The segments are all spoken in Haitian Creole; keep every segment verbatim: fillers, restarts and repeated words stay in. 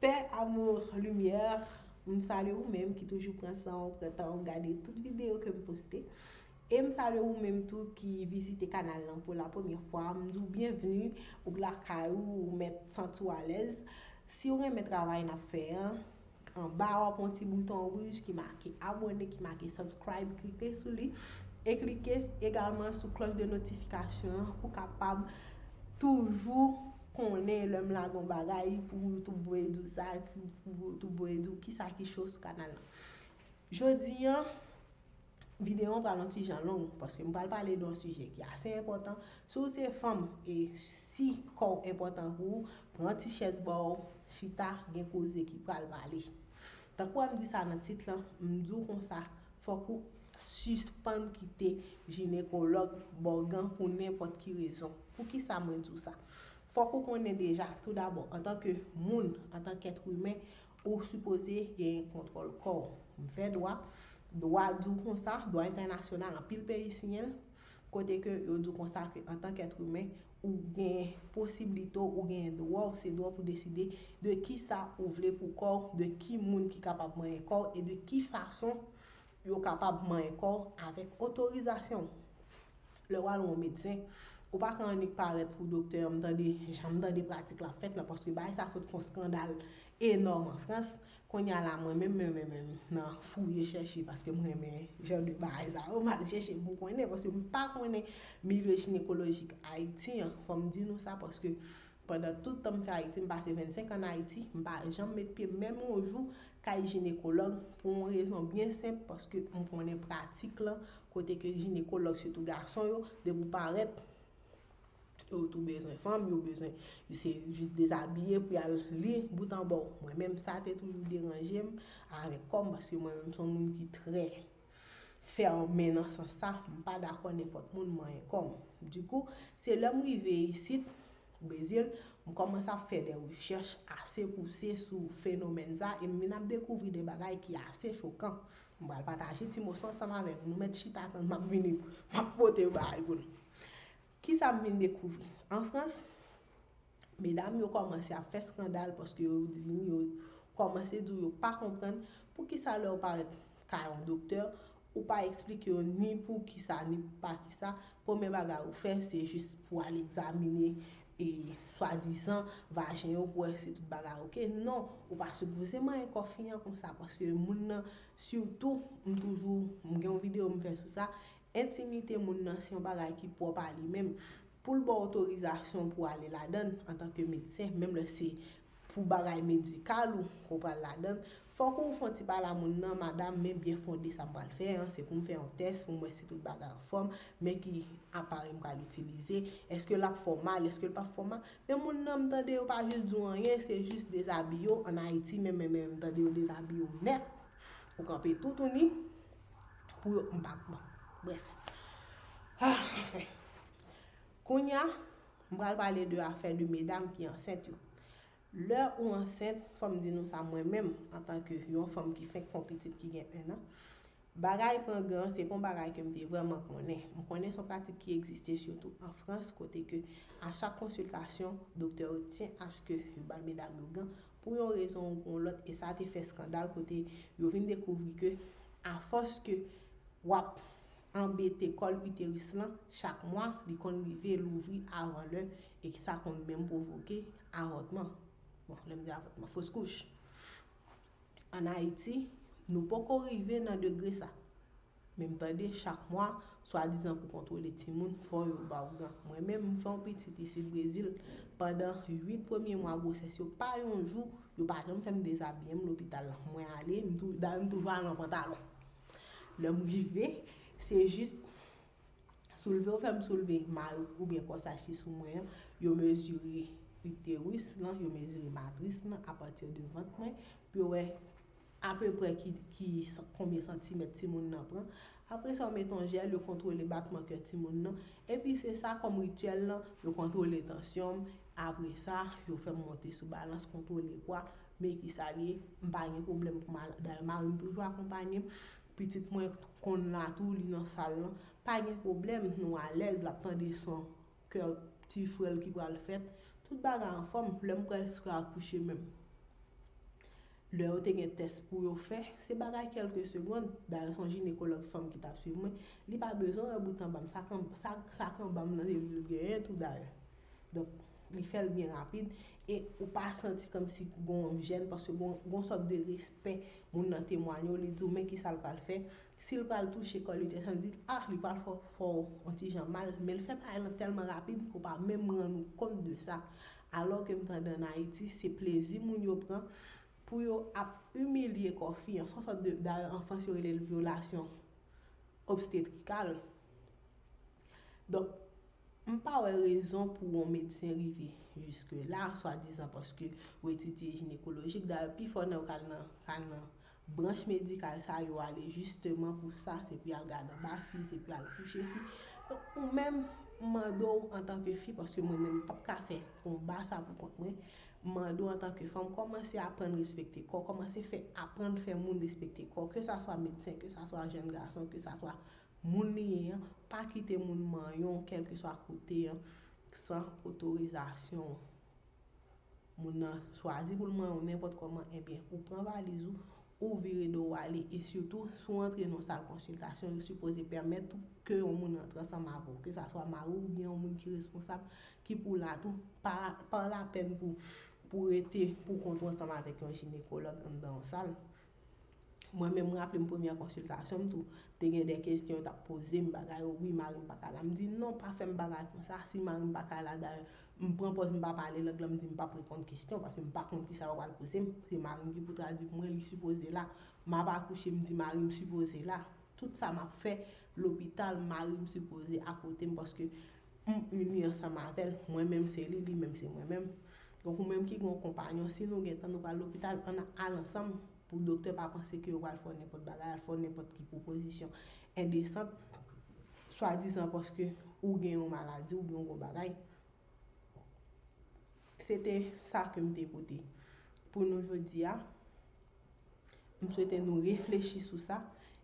Pè, amou, limyè, m salye ou menm ki toujou pran san w, pran tan w gade tout videyo ke m poste. E m salye ou menm tou ki vizite kanal lan pou la premyè fwa. M di w byenvni, ou lakay ou, ou mèt santi w alèz. Si w renmen travay n ap fè an, anba w ap yon ti bouton wouj ki make abòne, ki make subscribe, klike sou li. E klike egalman sou klòch de notifikasyon an pou kapab toujou konnen lè m lage yon bagay pou YouTube voye di w sa, pou YouTube voye di w kisa ki cho sou kanal lan. Jodi an, videyo an pral yon ti jan long, paske m pral pale de yon sijè ki ase enpòtan. Si w se fanm e si kò w enpòtan pou ou, pran ti chèz ba w, chita, gen koze ki pral pale. Tankou m di sa nan tit lan, m di w konsa, fòk ou sispann kite jinekològ ba w gan pou nenpòt ki rezon. Poukisa mwen di w sa? Fòk ou konnen deja, tou dabò, antanke moun, antanke èt imen, ou sipoze gen kontwòl kò w. M fè dwa, dwa di w konsa, dwa entènasyonal, anpil peyi siyen l, kote ke yo di w konsa ke antanke èt imen, ou gen posiblite w, ou gen dwa w, se dwa w pou deside de kisa ou vle pou kò w, de ki moun ki kapab manyen kò w, e de ki fason yo kapab manyen kò w avèk otorizasyon w. Lè w al wè yon medsen, ou pa ka annik parèt pou doktè an, m tande, jan m tande pratik la ap fèt lan, paske bagay sa sot fè yon eskandal enòm an Frans. Kounye a la, mwen menm, mwen menm, menm, nan fouye chèche, paske m renmen jan de bagay sa yo, m al chèche pou m konnen, paske m pa konnen milye jinekolojik Ayiti an, fò m di nou sa, paske pandan tout tan m fè Ayiti, m pase vennsenk an Ayiti, m pa janm met pye menm yon jou kay jinekològ pou yon rezon byen senp, paske m konnen pratik lan, kote ke jinekològ, sitou gason yo, depi w parèt, yo tou bezwen fanm, yo bezwen, se jis dezabiye pou y al li bout an ba w. Mwen menm, sa te toujou deranje m avèk kò m, paske mwen menm, se yon moun ki trè fèmen nan sans sa, m pa dakò nenpòt moun manyen kò m. Dikou, se lè m rive isit, Brezil, m kòmanse ap fè de rechèch ase pouse sou fenomèn sa, e m vin ap dekouvri de bagay ki ase chokan. M pral pataje ti mo sa ansanm avè nou. Nou mèt chita tann m ap vini, m ap pote bagay pou nou. Kisa m vin dekouvri? An Frans, medam yo kòmanse ap fè eskandal paske yo di, yo kòmanse di w yo pa konprann poukisa lè w parèt kay yon doktè, ou pa eksplike yo ni poukisa, ni pa kisa. Premye bagay ou fè, se jis pou al egzamine, e swadizan, vajen yo pou wè si tout bagay oke. Non, ou pa sipoze manyen kò fi an konsa, paske moun nan, sitou, m toujou, m gen yon videyo m fè sou sa, entimite moun nan se yon bagay ki pwòp a li menm. Pou l ba w otorizasyon pou w ale ladan l antanke medsen, menm lè se pou bagay medikal ou ke w pral ladan l, fòk ou fè yon ti pale a moun nan, madam, men byen fonde sa m pral fè an, se pou m fè yon tès, pou m wè si tout bagay anfòm, men ki aparèy m pral itilize, èske l ap fè w mal, èske l p ap fè w mal. Men moun nan, m tande yo pa jis di w anyen, se jis dezabiye w. Ann Ayiti, men, men, men, m tande yo dezabiye w nèt. Ou kanpe toutouni pou yo, m pa, bon, brèf. Ah, anfen. Kounye a, m pral pale de afè de medam ki ansent yo. Lè ou ansent, fò m di nou sa, mwen menm, antanke yon fanm ki fenk fè yon pitit ki gen enn an, bagay pran gan, se pa yon bagay ke m te vrèman konnen. M konnen se yon pratik ki egziste sitou an Frans, kote ke a chak konsiltasyon, doktè yo tyen aske yo bay medam yo gan pou yon rezon ou pou yon lòt, e sa te fè eskandal kote yo vin dekouvri ke afòs ke w ap anbete kòl iteris lan, chak mwa, li konn rive louvri avan lè, e ki sa konn menm pwovoke avòtman. Bon, lè m di avòtman, fos kouch. Ann Ayiti, nou poko rive nan degre sa. Men m tande chak mwa, swadizan pou kontwole timoun, fò yo ba w gan. Mwen menm, m fè yon pitit isit Brezil, pandan uit premye mwa gwosès yo, pa yon jou, yo pa janm fè m dezabiye m lopital la. Mwen ale, m tou, dayè m toujou ale an pantalon. Lè m rive, se jis soulve yo fè m soulve mayo oubyen kòsaj ki sou mwen an, yo mezire iteris lan, yo mezire matris lan apati de vant mwen, pou yo wè apeprè ki, ki san-, konbyen santimèt timoun nan pran. Apre sa, yo mete yon jèl, yo kontwole batman kè timoun nan. Epi se sa kòm rityèl lan, yo kontwole tansyon m. Apre sa, yo fè m monte sou balans, kontwole pwa. Men ki sa l ye, m pa gen pwoblèm pou mal. Dayè, mari m toujou akonpanye m. Pitit mwen konn la tou, li nan sal lan. Pa gen pwoblèm, nou alèz, l ap tande son kè ti frè l ki pral fèt. Tout bagay anfòm, lè m prèske akouche menm. Lè yo te gen tès pou yo fè, se bagay kèlke segonn. Dayè, se yon jinekològ fanm ki t ap swiv mwen. Li pa bezwen wè bout anba m. Sa k an, sa, sa k anba m nan, se li l genyen tou dayè. Donk, li fè l byen rapid. E ou pa santi kòmsi gon jèn, paske gon, gon sòt de respè moun nan temwanye w, li di w men kisa l pral fè. Si l pral touche kò l, li te santi, ah, li pral fè w, fè w yon ti jan mal, men l fè bagay lan tèlman rapid ke w pa menm rann ou kont de sa. Alò ke m tande ann Ayiti, se plezi moun yo pran pou yo ap imilye kò fi an. Se yon sòt de, dayè an fransè yo rele l vyolasyon obstetrikal. Donk, m pa wè rezon pou yon medsen rive jiske la, swadizan paske ou etidye jinekolojik. Dayè, pifò nan yo k al nan, k al nan branch medikal sa yo ale jisteman pou sa, se pou y al gade anba fi, se pou y al kouche fi. Donk, ou menm, m mande w antanke fi, paske mwen menm, m p ap ka fè konba sa pou kont mwen. M mande w antanke fanm, kòmanse aprann respekte kò, kòmanse fè, aprann fè moun respekte kò, ke sa swa medsen, ke sa swa jèn gason, ke sa swa moun li ye an, pa kite moun manyen w, kèlkeswa kote an, san otorizasyon w. Moun nan chwazi pou l manyen w nenpòt kòman, ebyen, ou pran valiz ou, ou vire do w ale, e sitou, si w antre nan yon sal konsiltasyon, yo sipoze pèmèt ou ke yon moun antre ansanm avè w, ke sa swa mari w oubyen yon moun ki responsab, ki pou la tou, pa, pa lapèn pou, pou rete pou kont ou ansanm avèk yon jinekològ anndan yon sal. Mwen menm, m raple m premyè konsiltasyon m tou, te gen de kesyon yo t ap poze m, bagay yo, wi, mari m pa ka la. M di, non, pa fè m bagay konsa, si mari m pa ka la, dayè, m pran pòz m pa pale lang lan, m di m p ap reponn kesyon, paske m pa konn kisa yo pral poze m. Se mari m ki pou tradui pou mwen, li sipoze la. M ap akouche, m di mari m sipoze la. Tout sa m ap fè, lopital, mari m sipoze akote m, paske m ini ansanm avè l. Mwen menm se li, li menm se mwen menm. Donk, ou menm ki gen yon konpayon, si nou gentan, nou pral lopital, ann al ansanm. Pou doktè pa panse ke yo pral fè w nenpòt bagay, al fè w nenpòt ki pwopozisyon endesant, swadizan paske ou gen yon maladi, ou gen yon gwo bagay. Se te sa ke m te pote pou nou jodi a. M swete nou reflechi sou sa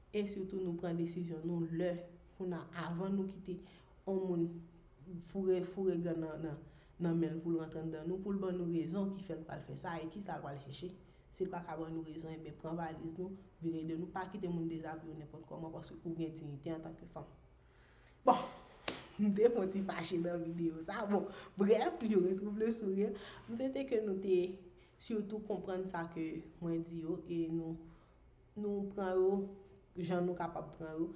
e sitou nou pran desizyon nou lè, kounye a, avan nou kite yon moun foure, foure gan nan, nan, nan men l pou l rantre anndan nou, pou l ban nou rezon ki fè l pral fè sa e kisa l pral chèche. Si l pa ka ban nou rezon, ebyen, pran valiz nou, vire do nou, pa kite moun dezabiye w nenpòt kòman, paske ou gen diyite antanke fanm. Bon, m te fè yon ti fache nan videyo sa. Bon, brèf, je retrouve le sourire. M swete ke nou te sitou konprann sa ke mwen di yo e nou, nou pran yo jan nou kapab pran yo,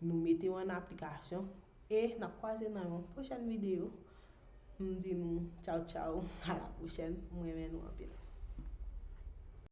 nou mete yo an aplikasyon e n ap kwaze nan yon pwochèn videyo. M di nou tchaw tchaw, a la pwochèn, mwen renmen nou anpil.